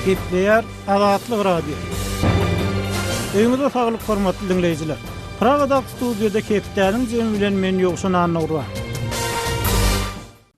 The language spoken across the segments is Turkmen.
Gepleýär Azatlyk Radiosy. Öýüňize saglyk hormatly diňleýjiler. Pragadaky studiýada hepdäniň jemi bilen men Ýowşan Annagurban.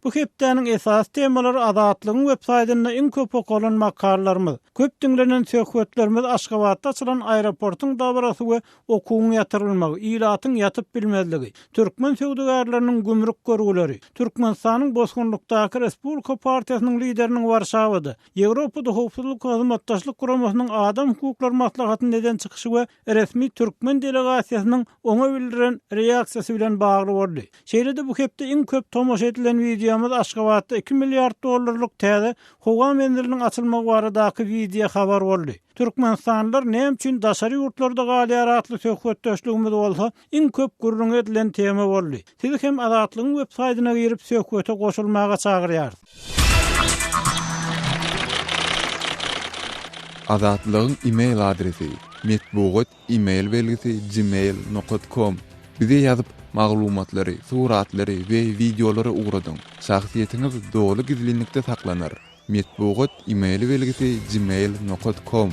Bu hepdäniň esasy temalary Azatlygyň web saýtynda iň köp okalan makalalarymyz, köp diňlenen söhbetlerimiz Aşgabatda açylan aeroportyň dabarasy we okuwyň ýatyrylmagy, ilatyň ýatyp bilmezligi, türkmen söwdagärleriniň gümrük görgüleri, Türkmenistanyň bosgunlykdaky Respublika partiýasynyň lideriniň Warşawada, Ýewropada Howpsuzlyk we Hyzmatdaşlyk Guramasynyň Adam hukuklary maslahatynda eden çykyşy we resmi türkmen delegasiýasynyň oňa bildiren reaksiýasy bilen bagly boldy. Şeýle-de bu hepde iň köp tomaşa edilen wideomyz Aşgabatda iki milliard dollarlyk täze howa menziliniň açylmagy baradaky wideo habar boldy. Türkmenistanlylar näme üçin daşary ýurtlarda galýar atly söhbetdeşligimiz bolsa iň köp gürrüňi edilen tema boldy. Sizi hem Azatlygyň web saýdyna girip söhbete goşulmaga çagyrýarys. Azatlygyň e-mail adresi, metbugat e-mail belgisi gmail nokat kom. Bize ýazyp, maglumatlary, suratlary we wideolary ugradyň. Şahsyýetiňiz doly gizlinlikde saklanar. Metbugat e-mail belgisi gmail nokat kom.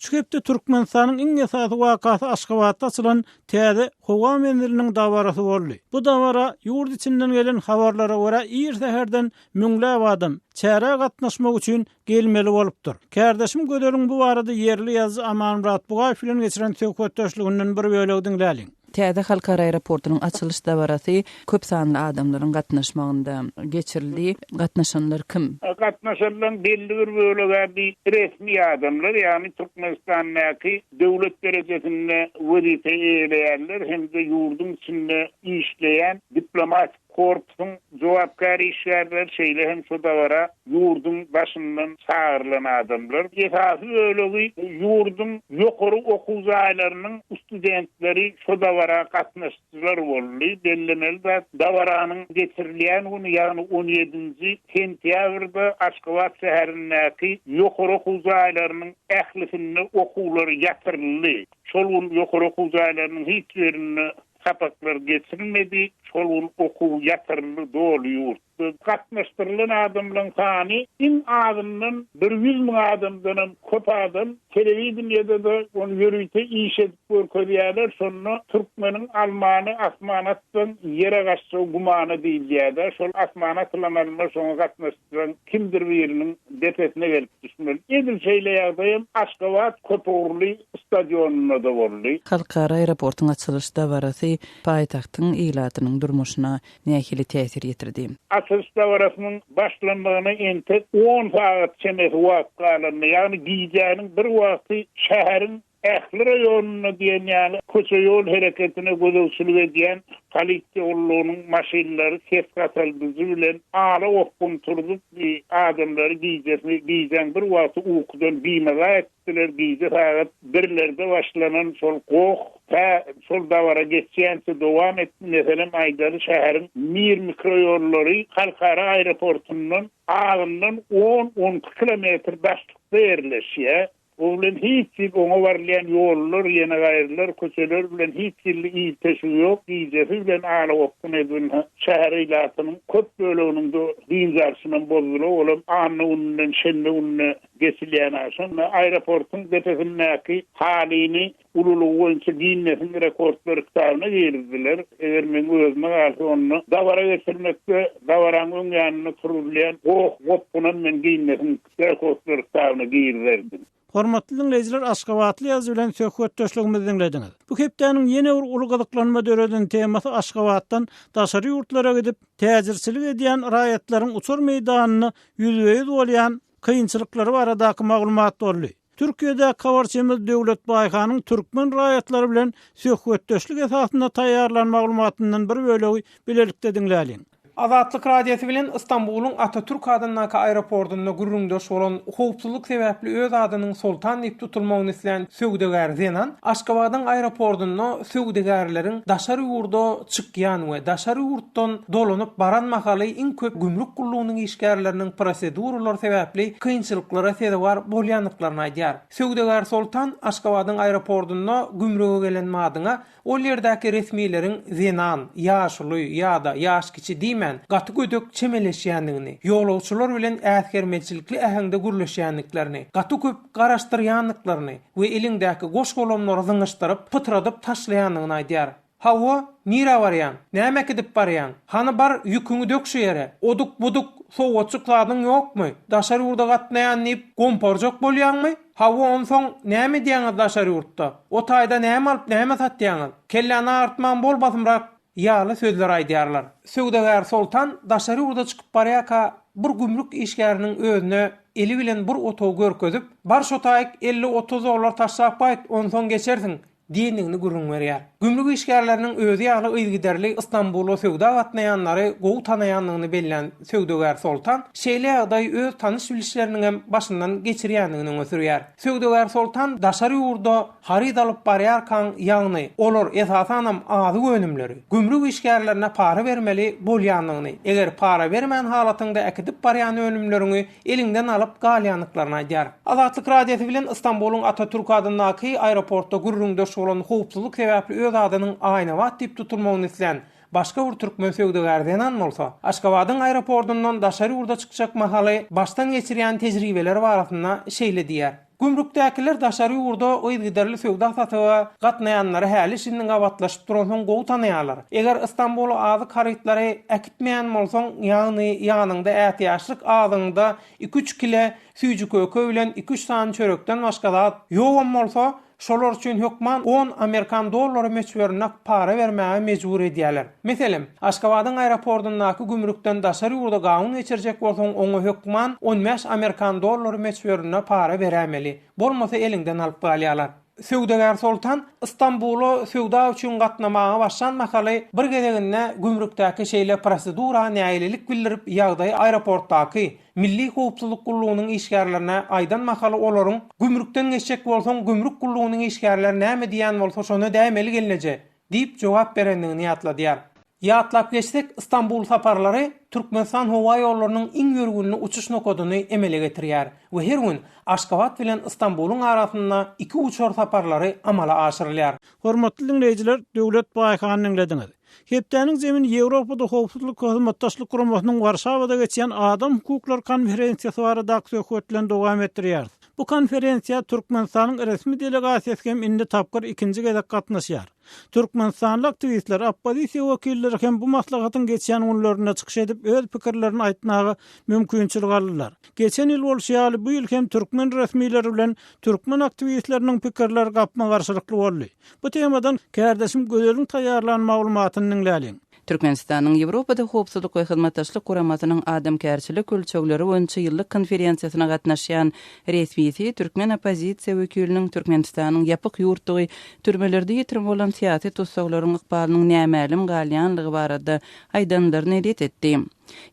Şu hepde Türkmenistanyň iň esasy wakasy Aşgabatda açylan täze howa menziliniň dabarasy boldy. Bu dabara ýurt içinden gelen habarlara görä ir säherden müňläp adam çärä gatnaşmak üçin gelmeli bolupdyr. Kärdeşim Gözeliň bu barada ýerli ýazyjy Amanmyrat Bugaýew bilen geçiren söhbetdeşliginden bir bölegi diňläliň. Täze halkara aeroportunyň açylyş dabarasy köp sanly adamlaryň gatnaşmagynda geçirildi. Gatnaşanlar kim? Gatnaşanlaryň belli bir bölegi bi resmi adamlar, ýagny Türkmenistandaky döwlet derejesinde wezipe eýeleýänler hem-de ýurduň içinde işleýän diplomatik Korpusyň jogapkär işgärleri, şeýle hem şu dabara ýurduň daşyndan çagyrylan adamlar. Esasy bölegi ýurduň ýokary okuw jaýlarynyň studentleri şu dabara gatnaşyjylar boldy. Bellemeli zat, dabaranyň geçirilýän güni, ýagny on ýedinji sentýabrda Aşgabat şäherindäki ýokary okuw jaýlarynyň ählisinde okuwlar ýatyryldy. Şol gün ýokary okuw jaýlarynyň hiç birinde Sapaklar geçirilmedi, şol gün okuw ýatyryldy doly ýurtda. Gatnaşdyrylan adamlaryň sany iň azyndan bir 100 müň adamdanam köp adam. Telewideniýede-de ony ýörite iş edip görkezýärler, şonda türkmeniň almany asmana atsaň ýere gaçjagy gümana diýilýär-de, şol asmana atylan alma şoňa gatnaşdyran kimdir biriniň depesine gelip düşmeli. Edil şeýle ýagdaýam Aşgabat köpugurly stadionynda-da boldy. Halkara aeroportuň açylyş dabarasy paýtagtyň ilatynyň durmuşyna nähili täsir ýetirdi? Açylyş dabarasynyň başlanmagyna entek on sagat çemesi wagt galanda, ýagny gijäniň bir wagty şäheriň ähli raýonynda diýen ýaly köçe-ýol hereketine gözegçilik edýän polisiýa gullugynyň maşynlary ses gataldyjy bilen ala gopgun turzup, adamlary gijesini gijäň bir wagty ukudan bimaza etdiler. Gije sagat birlerde başlanan şol goh tä şol dabara geçýänçä dowam etdi. Meselem aýdaly, şäheriň Mir mikroýollary halkara aeroportundan azyndan on-on iki kilometr daşlykda ýerleşýär. O bilen hiç hili oňa barylýan ýollar, ýene gaýrylar, köçeler bilen hiç hili ilteşigi ýok. Gijesi bilen ala-gopgun edildi. Şäher ilatynyň köp böleginiň-de dynç alşynam bozdular. Olam anna gününden şenbe gününe geçilýän agşam. Aeroportuň depesindäki halyny ululygy boýunça Ginnesiň rekordlar kitabyna girizdiler. Eger meň özüme galsa, onda dabara geçirmekde dabaraň öň ýanynda turulýan goh-gopgunam men Ginnesiň Rekordlar kitabyna girizerdim. Hormatly diňleýjiler Aşgabatly ýazyjy bilen söhbetdeşligimizi diňlediňiz. Bu hepdäniň ýene bir uly gyzyklanma döreden temasy Aşgabatdan daşary ýurtlara gidip, täjirçilik edýän raýatlaryň uçar meýdanynda ýüzbe-ýüz bolýan kynçylyklary baradaky maglumat boldy. Türkiýedäki habarçymyz Döwlet Baýhanyň türkmen raýatlary bilen söhbetdeşlik esasynda taýýarlan maglumatyndan bir bölegi bilelikde diňläliň. Azatlyk Radiosy bilen Stambulyň Atatürk adyndaky aeroportunda gürrüňdeş bolan, howpsuzlyk sebäpli öz adynyň Soltan diýip tutulmagyny islän söwdagär zenan Aşgabadyň aeroportunda söwdagärleriň daşary ýurda çykýan we daşary ýurtdan dolanyp baran mahaly iň köp gümrük gullugynyň işgärleriniň proseduralary sebäpli kynçylyklara sezewar bolýandyklaryny aýdýar. Söwdagär Soltan Aşgabadyň aeroportunda gümrüge gelen madyňa ol ýerdäki resmileriň zenan, ýaşuly ýa-da ýaş kiçi diýmän. bilmän, gaty gödek çemeleşýändigini, ýolagçylar bilen äsgermezçilikli äheňde gürleşýändiklerini, gaty köp garaşdyrýandyklaryny we eliňdäki goş-golamlary zyňyşdyryp, pytradyp taşlaýandygyny aýdýar. Hawa, nirä barýaň? Näme äkidip barýaň? Hany bar, ýüküňi dök şu ýere. Oduk-buduk, sowgatjyk zadyň ýokmy? Daşary ýurda gatnaýan diýip, gomparjak bolýaňmy? Hawa, onsoň näme edýäňiz daşary ýurtda? O taýda näme alyp, näme satýaňyz? Kelläni agyrtman bol basymrak ýaly sözleri aýdýarlar. Söwdagär Soltan daşary ýurda çykyp barýarka, bir gümrük işgäriniň özüne eli bilen bir otagy görkezip, Bar şo taýyk 50-30 dollar taşlap gaýt, onsoň geçersiň diýendigini gürrüň berýär. Gümrük işgärleriniň özi ýaly yzygiderli Ystambula söwda gatnaýanlary gowy tanaýandygyny bellän söwdagär Soltan şeýle ýagdaýy öz tanyş-bilişleriniňem başyndan geçirýändigini öňe sürýär. Söwdagär Soltan daşary ýurda haryt alyp barýarkaň, ýagny olar esasanam azyk önümleri, gümrük işgärlerine para bermeli bolýandygyny, eger para bermän halatyňda äkidip barýan önümleriňi eliňden alyp galýandyklaryny aýdýar. Azatlyk Radiosy bilen Ystambulyň Atatürk adyndaky aeroportda gürrüňdeş bolan howpsuzlyk sebäpli öz adynyň Aýnabat diýip tutulmagyny islän başga bir türkmen söwdagär zenan bolsa, Aşgabadyň aeroportyndan daşary ýurda çykjak mahaly başdan geçirýän tejribeleri barasynda şeýle diýýär. Gümrükdäkiler daşary ýurda yzygiderli söwda-satyga gatnaýanlary häli-şindi gabatlaşyp duransoň gowy tanaýarlar. Eger Ystambula azyk harytlary äkitmeýän bolsaň, ýagny ýanyňda ätiýaçlyk azygyňda iki-üç kile süýji-köke bilen iki-üç sany çörekden başga zat ýogam bolsa, şolar üçin hökman on amerikan dollary möçberinde para bermäge mejbur edýärler. Meselem, Aşgabadyň aeroportyndaky gümrükden daşary ýurda gawun geçirjek bolsaň, oňa hökman 15 amerikan dollary möçberinde para beräýmeli, bolmasa eliňden alyp galýarlar. Söwdagär Soltan Ystambula söwda üçin gatnamaga başlan mahaly bir gezeginde gümrükdäki şeýle prosedura nägilelik bildirip, ýagdaýy aeroportdaky Milli howpsuzlyk gullugynyň işgärlerine aýdan mahaly olaryň, Gümrükden geçjek bolsaň, gümrük gullugynyň işgärleri näme diýýän bolsa şony edäýmeli gelneje! Diýip jogap berendigini ýatladýar. Ýatlap geçsek, Stambul saparlary Türkmenistan howa ýollarynyň iň ýörgünli uçuş nokadyny emele getirýär we her gün Aşgabat bilen Stambulyň arasynda iki uçar saparlary amala aşyrylýar. Hormatly diňleýjiler, Döwlet Baýhany diňlediňiz. Hepdäniň zemini Ýewropada Howpsuzlyk we Hyzmatdaşlyk Guramasynyň Warşawada geçýän Adam hukuklary konferensiýasy baradaky söhbet bilen dowam etdirýäris. Bu konferensiýa Türkmenistanyň resmi delegasiýasy hem indi tapgyr ikinji gezek gatnaşýar. Türkmenistanly aktiwistler, oppozisiýa wekilleri hem bu maslahatyň geçýän günlerinde çykyş edip, öz pikirlerini aýtmaga mümkinçilik aldylar. Geçen ýyl bolşy ýaly, bu ýyl hem türkmen resmileri bilen türkmen aktiwistleriniň pikirleri gapma-garşylykly boldy. Bu temadan kärdeşim Gözeliň taýýarlan maglumatyny diňläliň. Türkmenistanyň Ýewropada Howpsuzlyk we Hyzmatdaşlyk Guramasynyň adamkärçilik ölçegleri boýunça ýyllyk konferensiýasyna gatnaşýan resmisi türkmen oppozisiýa wekiliniň Türkmenistanyň ýapyk ýurtdugy, türmelerde ýitirim bolan syýasy tussaglaryň ykbalynyň nämälim galýanlygy barada aýdanlaryny ret etdi.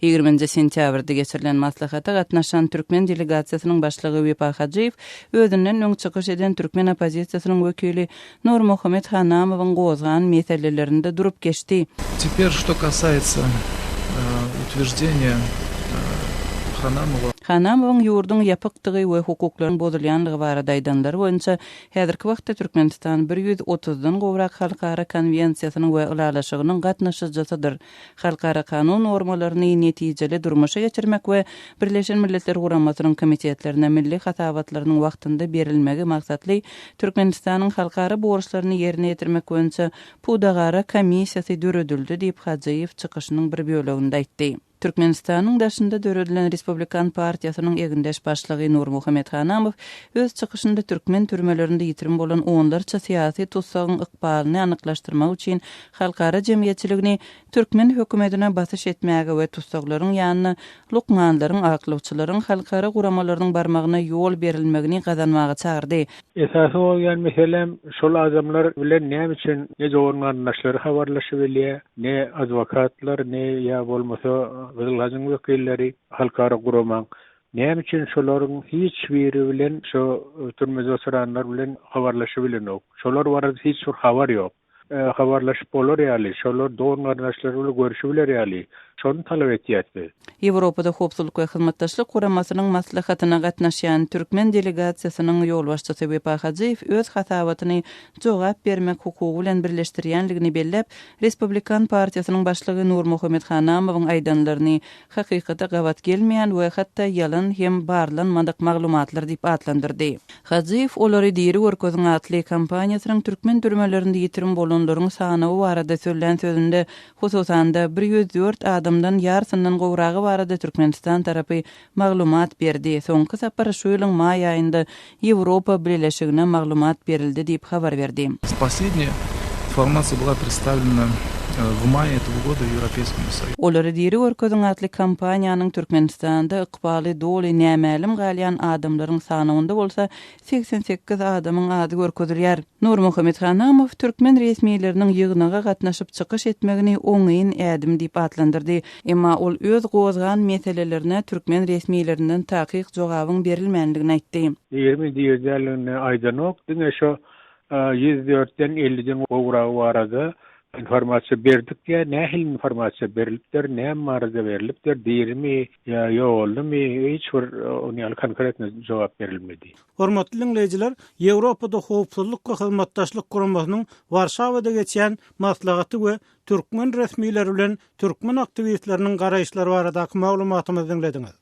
Ýigriminji sentýabrda geçirilen maslahata gatnaşan türkmen delegasiýasynyň başlygy Wepa Hajyýew özünden öň çykyş eden türkmen oppozisiýasynyň wekili Nurmuhammet Hanamowyň gozgan meselelerinde durup geçdi. Teper şto kasaýtsa utwерждения Hanamowa. Hanamowyň ýurduň ýapykdygy we hukuklaryň bozulýanlygy barada aýdanlary boýunça häzirki wagtda Türkmenistan bir ýüz otuzdan gowrak halkara konwensiýasynyň we ylalaşygynyň gatnaşyjysydyr. Halkara kanun normalaryny netijeli durmuşa geçirmek we Birleşen Milletler Guramasynyň komitetlerine milli hasabatlarynyň wagtynda berilmegi maksatly Türkmenistanyň halkara borçlaryny ýerine ýetirmek boýunça Pudagara komissiýasy döredildi diýip, Hajyýew çykyşynyň bir böleginde aýtdy. Türkmenistanyň daşynda döredilen Respublikan partiýasynyň egindeş başlygy Nurmuhammet Hanamow öz çykyşynda türkmen türmelerinde ýitirim bolan onlarça syýasy tussagyň ykbalyny anyklaşdyrmak üçin halkara jemgyýetçiligini türkmen hökümetine basyş etmäge we tussaglaryň ýanyna lukmanlaryň, aklawçylaryň, halkara guramalarynyň barmagyna ýol berilmegini gazanmaga çagyrdy. Esasy bolýan meselem şol adamlar bilen näme üçin ne dogan-garyndaşlary habarlaşybilýär, ne adwokatlar, ne ýa bolmasa Gyzyl Hajyň wekilleri, halkara guramaň. Näme üçin şolaryň hiç biri bilen şo türmede oturanlar bilen habarlaşybilenok. Şolar barada hiç bir habar ýok. Habarlaşyp bolar ýaly, şolar dogan-garyndaşlary bilen görüşibiler ýaly. Şony talap etýäs biz. Ýewropada Howpsuzlyk we Hyzmatdaşlyk Guramasynyň maslahatyna gatnaşýan türkmen delegasiýasynyň ýolbaşçysy Wepa Hajyýew öz hasabatyny jogap bermek hukugy bilen birleşdirýänligini belläp, Respublikan partiýasynyň başlygy Nurmuhammet Hanamowyň aýdanlaryny hakykata gabat gelmeýän we hatda ýalan hem barlanmadyk maglumatlar diýip atlandyrdy. Hajyýew Olary diri görkeziň atly kampaniýasynyň türkmen türmelerinde ýitirim bolanlaryň sanawy barada sözlän sözünde, hususan-da, 104 adamdan ýarsyndan gowragy barada Türkmenistan tarapy maglumat berdi, soňky sapar şu ýylyň maý aýynda Ýewropa Bileleşigine maglumat berildi diýip habar berdi. Последняя информация была представлена в мае этого года Европейскому Союзу. Olary diri görkeziň atly kampaniýanyň Türkmenistanda ykbaly doly nämälim galýan adamlaryň sanawynda bolsa 88 adamyň ady görkezilýär. Nurmuhammet Hanamow türkmen resmileriniň ýygnaga gatnaşyp çykyş etmegini oňyn ädim diýip atlandyrdy. Emma ol öz gozgan meselelerine türkmen resmilerinden takyk jogabyň berilmändigini aýtdy. Dirimi diri däldigini aýdanok, diňe şo 104-den 50-den gowragy barada informasiýa berdik diýýär. Nähili informasiýa berilipdir, näme barada berilipdir, dirimi ýa ýogaldymy, hiç bir onuň ýaly konkretno jogap berilmedi. Hormatly diňleýjiler, Ýewropada Howpsuzlyk we Hyzmatdaşlyk Guramasynyň Warşawada geçýän maslahaty we türkmen resmileri bilen türkmen aktiwistleriniň garaýyşlary baradaky maglumatymyzy diňlediňiz.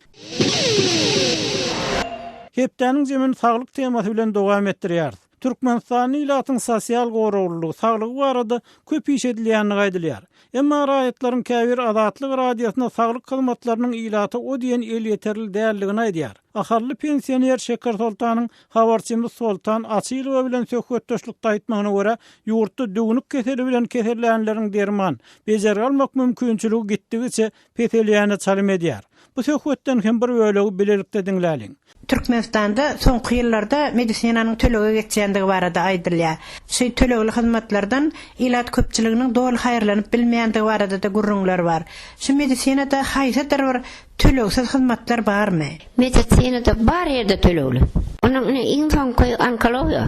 Hepdäniň jemini saglyk temasy bilen dowam etdirýäris. Türkmenistanda ilatyň sosial goraglylygy, saglygy barada köp iş edilýändigi aýdylýar. Emma raýatlaryň käbiri Azatlyk Radiosyna saglyk hyzmatlarynyň ilata o diýen elýeterli däldigini aýdýar. Ahally pensioner Şeker Soltanyň habarçymyz Soltan Açylowa bilen söhbetdeşlikde aýtmagyna görä, ýurtda düwnük keseli bilen kesellänleriň derman, bejergi almak mümkinçiligi gitdigiçe peselýäne çalym edýär. Bu söhbetden hem bir bölegi bilelikde diňläliň. Türkmenistanda soňky ýyllarda medisinanyň tölege geçýändigi barada aýdylýar. Şu tölegli hyzmatlardan ilat köpçüliginiň doly haýyrlanyp bilmeýändigi barada-da gürrüňler bar. Şu medisinada haýsydyr bir tölegsiz hyzmatlar barmy? Medisinada bar ýerde tölegli. Onuň ine iň soňky onkologiýa,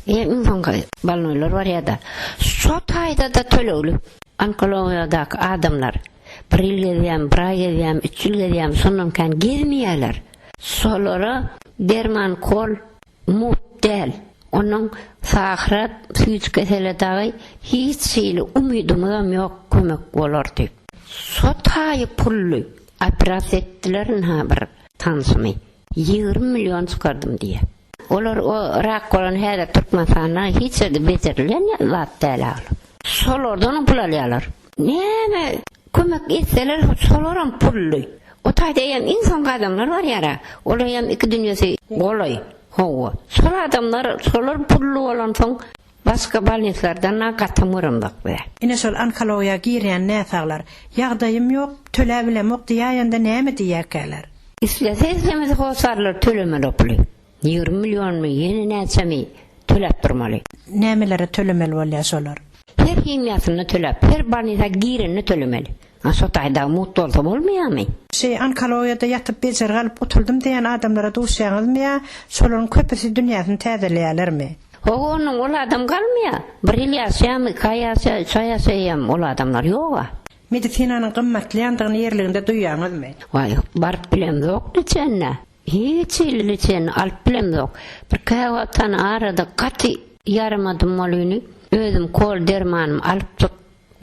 iň soňky bolnoýlar barýada. Şo taýda-da tölegli. Onkologiýadaky adamlar Bir ýyl gezýän, bir aý gezýän, üç ýyl gezýän, şondan kän gezmeýärler. Şolara derman kol mugt däl. Onuň sahra süýji kesele dagy hiç hili umydymyzam ýok kömek bolar diýip. Şo taýy pully operasiýa etdiler ynha bir tanşymy. 20 million çykardym diýýär. Olar o rak bolan häzir Türkmenistanda hiç ýerde bejerilýän zat däl ol. Şolardanam pul alýarlar. Näme kömek etseler şolaram pully. O taýda eýýäm iň soňky adamlar barýara. Olar eýýäm iki dünýesi golaý. Hawa. Şol adamlar şolar pully bolansoň başga bolnislardan-a gatam göremzok biz. Ine şol onkologiýa girýän näsaglar, ýagdaýym ýok, töläbilemok diýäýende näme diýýärkäler? Islese islemese hossarlar tölemeli o puly. 20 millionmy, ýene näçemi töläp durmaly. Nämelere tölemeli bolýar şolar? Her himiýasyny töläp, her bolnisa girende tölemeli. A şo taýda mugt bolsa bolmaýarmy? Şeý onkologiýada ýatyp bejergi alyp gutuldym diýen adamlara duşýaňyzmy ýa şolaryň köpüsi dünýäsini täzeleýärlermi? Hawa onnoň ol adam galmaýar. Bir ýyl ýaşaýarmy, iki aý ýaşaýar, üç aý ýaşaýarmy ol adamlar ýog-a. Medisinanyň gymmatlaýandygyny ýerliginde duýýaňyzmy? Waý, baryp bilemzok niçende. Hiç hili liçenini alyp bilemzok. Bir käwagt hany arada gaty ýaramadym bolyny özüm kol dermanymy alypjyk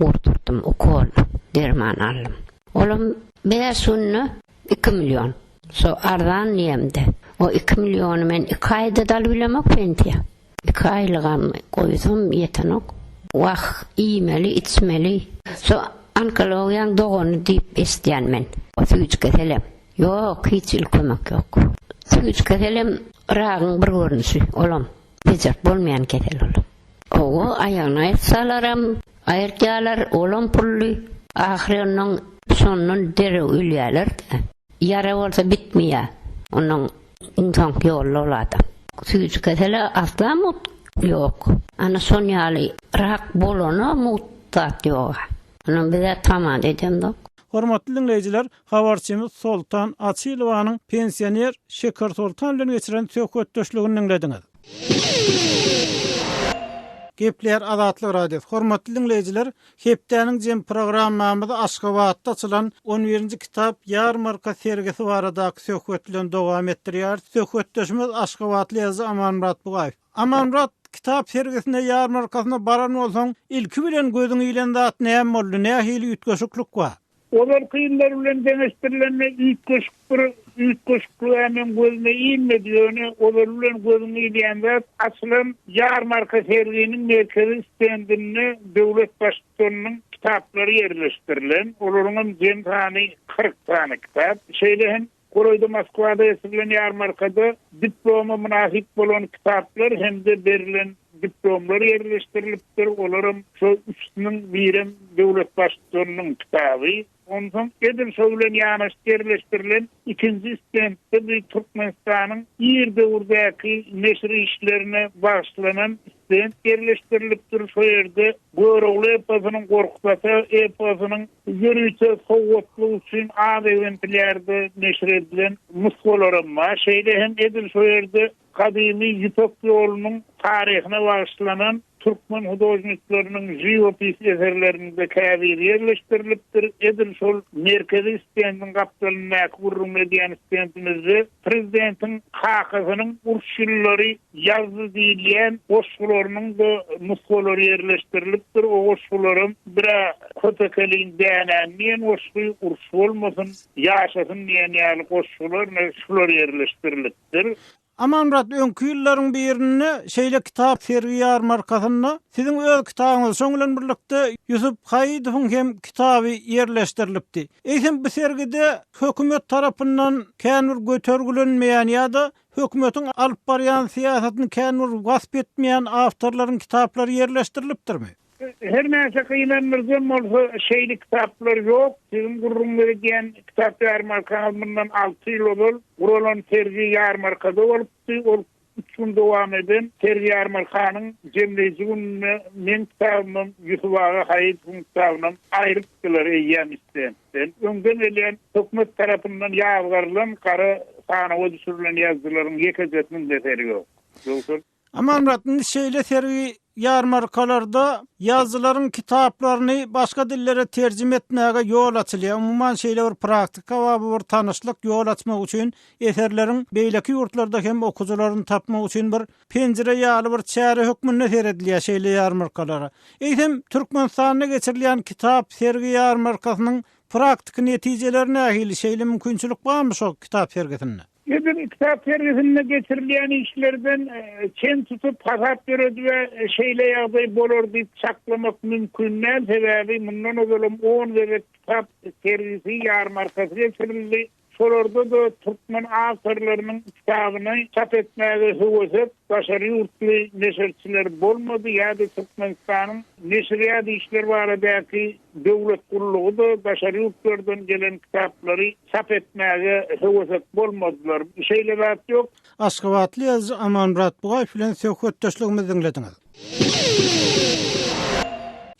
urdurdym ukol derman aldym. Olam bäş günde iki million. Şo arzan diýemde. O iki milliony men iki aýda-da alyp bilemok pensiýa. Iki aýlygam goýsam ýetenok. Wah, iýmeli, içmeli. Şo onkologiýaň dogany diýip eşidýän men. O süýji keselem. Ýok, hiç hili kömek ýok. Süýji keselem ragyň bir görnüşi, olam bejerip bolmaýan kesel ol. Hawa, aýagyny aýyrtsalaram, aýyrtýarlar, olam pully. Ahyry onnoň şondan derrew ölýärler-de. Ýara bolsa bitmeýär. Onnoň iň soňky ýolda ol adam. Süýji kesele asla mugt ýok. Ana şon ýaly rak bolana mugt zat ýog-a. Onam biz-ä tama-da edemzok. Hormatly diňleýjiler, habarçymyz Soltan Açylowanyň pensioner Şeker Soltan bilen geçiren söhbetdeşligini diňlediňiz. Gepleýär Azatlyk Radiosy. Hormatly diňleýjiler, hepdäniň jem programmamyzy Aşgabatda açylan on birinji kitap ýarmarka sergisi baradaky söhbet bilen dowam etdirýäris. Söhbetdeşimiz aşgabatly ýazyjy Amanmyrat Bugaýew. Amanmyrat, kitap sergisine, ýarmarkasyna baran bolsaň, ilki bilen gözüňe ilen zat näme boldy, nähili üýtgeşiklik bar? Ozalky ýyllar bilen deňeşdirilende üýtgeşik bir üýtgeşiklig-ä meň gözüme ilmedi, ýöne ozaly bilen gözüňe ilýän zat açylan ýarmarka serginiň merkezi stendinde döwlet Baştutanynyň kitaplary ýerleşdirilen, olaryňam jem sany 40 sany kitap. Şeýle hem golaýda Moskwada geçirilen ýarmarkada diploma mynasyp bolan kitaplar hem-de berlen diplomlar ýerleşdirilipdir. Olaram şo üçüsiniň birem döwlet Baştutanynyň kitaby. Onsoň edil şo bilen ýanaşyk ýerleşdirilen ikinji stendde bu Türkmenistanyň ir döwürdäki neşir işlerine bagyşlanan stend ýerleşdirilipdir. Şo ýerde Görogly eposynyň, Gorkut ata eposynyň ýörite sowgatlyk üçin az egzemplýarda neşir edilen nusgalaram bar. Şeýle hem edil şo ýerde gadymy Ýüpek ýolunyň taryhyna bagyşlanan Türkmen hudožnikleriniň žiwopis eserlerinde käbiri ýerleşdirilipdir. Edil şol merkezi stendiň gapdalyndaky gürrüňini edýän stendimizde prezidentiň kakasynyň uruş ýyllary ýazdy diýilýän goşgularynyň-da nusgalary ýerleşdirilipdir. O goşgularam bir-ä Köpekeliň dänäni diýen goşgy, Uruş bolmasyn, ýaşasyn diýen ýaly goşgular, ine, şular ýerleşdirilipdir. Amanmyrat, öňki ýyllaryň birinde şeýle kitap sergi-ýarmarkasynda siziň öz kitabyňyz, şoň bilen birlikde Ýusup Haýydowyň hem kitaby ýerleşdirilipdi. Eýsem bu sergide hökümet tarapyndan kän bir götergilenmeýän ýa-da hökümetiň alyp barýan syýasatyny kän bir wasp etmeýän awtorlaryň kitaplary ýerleşdirilipdirmi? Her näçe gynandyryjam bolsa, şeýle kitaplar ýok. Siziň gürrüňini edýän kitap ýarmarkaňyz mundan alty ýyl ozal guralan sergi ýarmarkada bolupdy. Ol üç gün dowam eden sergi ýarmarkanyň jemleýji gününde meň kitabymam, Ýusup aga Haýydowyň kitabynam aýrypdylar eýýäm stendden. Öňden gelýän hökümet tarapyndan ýazgarylan gara sanawa düşürilen ýazyjylaryň ýekejesiniň eseri ýok. Ýogsa. Amanmyrat, indi şeýle sergi ýarmarkalarda ýazyjylaryň kitaplaryny başga dillere terjime etmäge ýol açylýar. Umuman, şeýle bir praktika bar, bu bir tanyşlyk, ýol açmak üçin, eserleriň beýleki ýurtlarda hem okyjylaryny tapmak üçin bir penjire ýaly bir çäre hökmünde seredilýär şeýle ýarmarkalara. Eýsem, Türkmenistanda geçirilýän kitap sergi ýarmarkasynyň praktiki netijeleri nähili, şeýle mümkinçilik barmy şo kitap sergisinde? Edil kitap sergisinde geçirilýän işlerden çen tutup, hasap ýöredip-ä şeýle ýagdaý bolar diýip çaklamak mümkin däl. Sebäbi mundan ozalam on gezek kitap sergisi, ýarmarkasy geçirildi. Şolarda-da türkmen awtorlarynyň kitabyny çap etmäge höwesek daşary ýurtly neşirçiler bolmady ýa-da Türkmenistanyň neşirýat işleri baradaky döwlet gullugy-da daşary ýurtlardan gelen kitaplary çap etmäge höwesek bolmadylar. Şeýle zat ýok. Aşgabatly ýazyjy Amanmyrat Bugaýew bilen söhbetdeşligimizi diňlediňiz.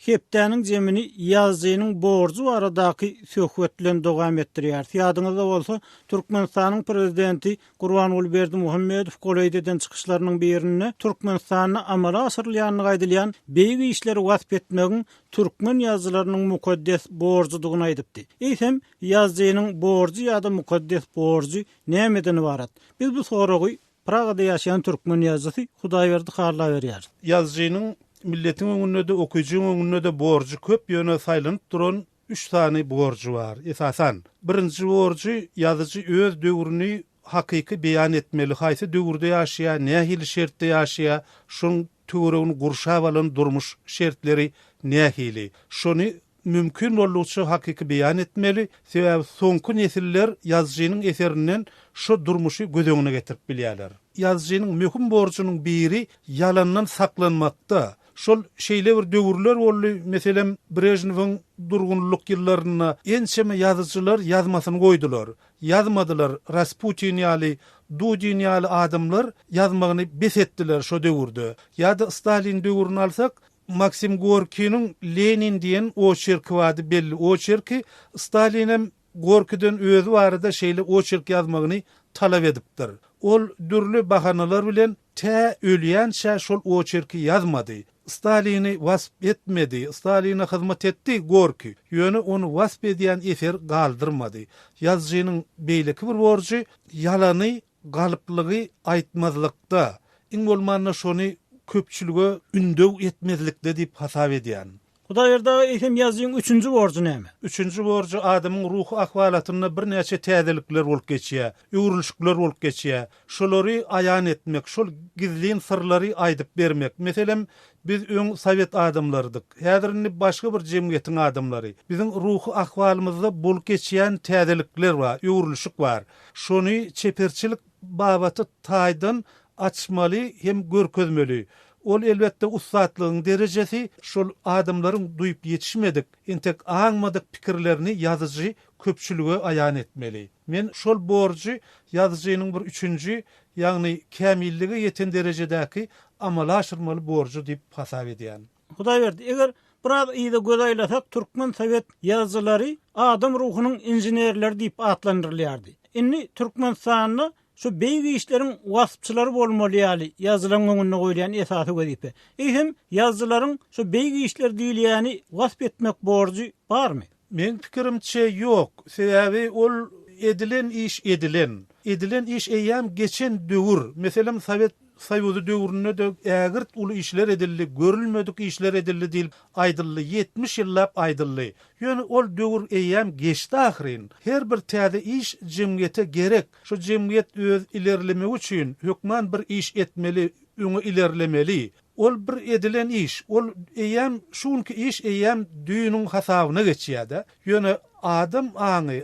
Hepdäniň jemini ýazyjynyň borjy baradaky söhbet bilen dowam etdirýäris. Ýadyňyzda bolsa, Türkmenistanyň Prezidenti Gurbanguly Berdimuhamedow golaýda eden çykyşlarynyň birinde Türkmenistanda amala aşyrylýandygy aýdylýan beýik işleri wasp etmegiň türkmen ýazyjylarynyň mukaddes borjudygyny aýdypdy. Eýsem, ýazyjynyň borjy ýa-da mukaddes borjy nämeden ybarat? Biz bu soragy Pragada ýaşaýan türkmen ýazyjysy Hudaýberdi Halla berýär. Ýazyjynyň milletiň öňünde-de, okyjyň öňünde-de borjy köp, ýöne saýlanyp duran üç sany borjy bar, esasan. Birinji borjy, ýazyjy öz döwrüni hakyky beýan etmeli, haýsy döwürde ýaşaýar, nähili şertde ýaşaýar, şoň töweregini gurşap alan durmuş şertleri nähili, şony mümkin boldugyça hakyky beýan etmeli, sebäbi soňky nesiller ýazyjynyň eserinden şo durmuşy göz öňüne getirip bilýärler. Ýazyjynyň möhüm borjunyň biri ýalandan saklanmakda. Şol şeýle bir döwürler boldy, meselem, Brežnewiň durgunlyk ýyllarynda ençeme ýazyjylar ýazmasyny goýdular. Ýazmadylar, Rasputin ýaly, Dudin ýaly adamlar ýazmagyny bes etdiler şo döwürde. Ýa-da Stalin döwrüni alsak, Maksim Gorkiniň Lenin diýen oçerki bardy, belli oçerki. Stalinem Gorkiden özi barada şeýle oçerk ýazmagyny talap edipdir. Ol dürli bahanalar bilen tä ölýänçä şol oçerki ýazmady. Stalini wasp etmedi. Staline hyzmat etdi Gorkiý. Ýöne ony wasp edýän eser galdyrmady. Ýazyjynyň beýleki bir borjy ýalany, galyplygy aýtmazlykda, iň bolmanda şony köpçülige ündew etmezlikde diýip hasap edýän. Hudaýberdi aga, eýsem ýazyjyň üçünji borjy näme? Üçünji borjy adamyň ruhy ahwalatynda birnäçe täzelikler bolup geçýär, öwrülişikler bolup geçýär. Şolary aýan etmek, şol gizlin syrlary aýdyp bermek. Meselem, biz öň sowet adamlarydyk. Häzir indi başga bir jemgyýetiň adamlary. Biziň ruhy ahwalymyzda bolup geçýän täzelikler bar, öwrülişik bar. Şony çeperçilik babaty taýdan açmaly hem görkezmeli. Ol elbetde ussatlygyň derejesi, şol adamlaryň duýup ýetişmedik, entek aňmadyk pikirlerini ýazyjy köpçülige aýan etmeli. Men şol borjy ýazyjynyň bir üçünji, ýagny kämillige ýeten derejedäki amala aşyrmaly borjy diýip hasap edýän. Hudaýberdi, eger biraz yza göz aýlasak, türkmen sowet ýazyjylary adam ruhunyň inženerleri diýip atlandyrylýardy. Indi Türkmenistanda Şu beýik işleriň waspçylary bolmaly ýaly ýazyjylaryň öňünde goýulýan esasy wezipe. Eýsem, ýazyjylaryň şu beýik işler diýilýäni wasp etmek borjy barmy? Meň pikirimçe, ýok. Sebäbi ol edilen iş edilen. Edilen iş eýýäm geçen döwür. Meselem, Sowet Soýuzy döwründe-de ägirt uly işler edildi, görülmedik işler edildi diýlip aýdyldy, 70 ýyllap aýdyldy. Ýöne ol döwür eýýäm geçdi ahyryn. Her bir täze iş jemgyýete gerek. Şu jemgyýet öz ilerlemegi üçin hökman bir iş etmeli, öňe ilerlemeli. Ol bir edilen iş. Ol eýýäm şu günki iş eýýäm düýnüň hasabyna geçýär-de. Ýöne adam aňy,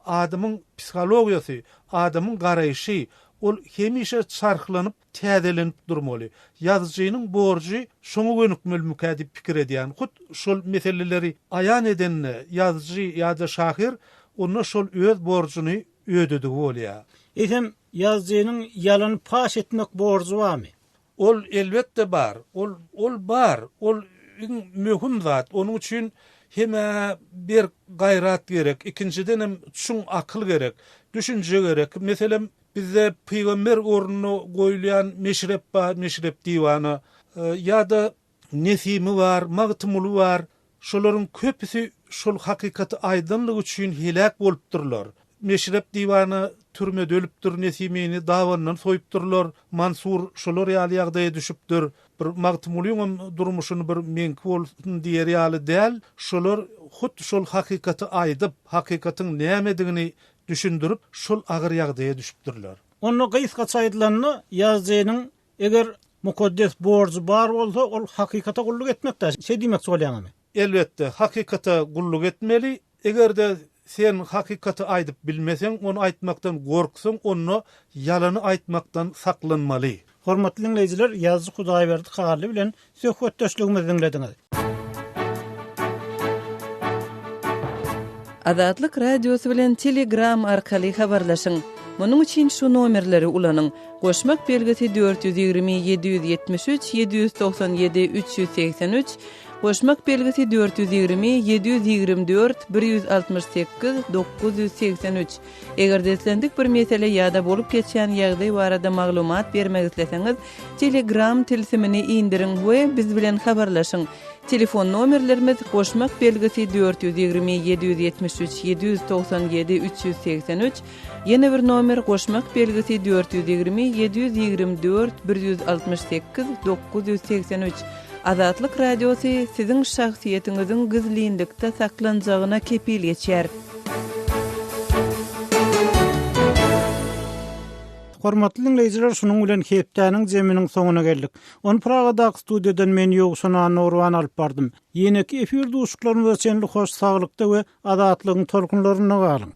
adamyň psihologiýasy, adamyň garaýşy, ol hemişe çarhlanyp, täzelenip durmaly. Ýazyjynyň borjy şoňa gönükmelimikä diýip pikir edýän. Hut şol meseleleri aýan edende ýazyjy ýa-da şahyr onda şol öz borjuny ödedigi bolýar. Eýsem, ýazyjynyň ýalany paş etmek borjy barmy? Ol, elbetde, bar. Ol, ol bar. Ol iň möhüm zat. Onuň üçin hem-ä berk gaýrat gerek, ikinjidenem çuň akyl gerek, düşünje gerek. Meselem, bizde pygamber ornuna goýulýan Meşrep bar, Meşrep diwana. Ýa-da Nesimi bar, Magtymguly bar. Şolaryň köpüsi şol hakykaty aýdanlygy üçin heläk bolupdyrlar. Meşrep diwana türmede ölüpdir, Nesimini dabanyndan soýupdyrlar, Mansur şolar ýaly ýagdaýa düşüpdir. Bir Magtymgulyňam durmuşyny bir meňki bolsun diýer ýaly däl. Şolar hut şol hakykaty aýdyp, hakykatyň nämedigini düşündirip, şol agyr ýagdaýa düşüpdirler. Onda gysgaça aýdylanda, ýazyjynyň Eger mukaddes borjy bar bolsa, ol hakykata gulluk etmekdä, şeý diýmekçi bolýaňyzmy? Elbetde, hakykata gulluk etmeli. Eger-de sen hakykaty aýdyp bilmeseň, ony aýtmakdan gorksaň, onda ýalany aýtmakdan saklanmaly. Hormatly diňleýjiler, ýazyjy Hudaýberdi Hally bilen söhbetdeşligimizi diňlediňiz. Azatlyk Radiosy bilen Telegram arkaly habarlaşyň! Munuň üçin şu nomerleri ulanyň, Goşmak belgisi 420 773 797 383, Goşmak belgisi 420 724 168 983. Eger-de islendik bir mesele ýa-da bolup geçýän ýagdaý barada maglumat bermek isleseňiz, Telegram tilsimini indiriň we biz bilen habarlaşyň. Telefon nomerlerimiz, goşmak belgisi 420 773 797 383, ýene bir nomer, goşmak belgisi 420 724 168 983. Azatlyk Radiosy siziň şahsyýetiňiziň gizlinlikde saklanjagyna kepil geçýär. Hormatly diňleýjiler şunuň bilen hepdäniň jeminiň soňuna geldik. Ony Pragadaky studiýadan men Ýowşan Annagurban alyp bardym. Ýeneki efir duşuşyklarymyza çenli hoş saglykda we azatlygyň tolkunlarynda galyň.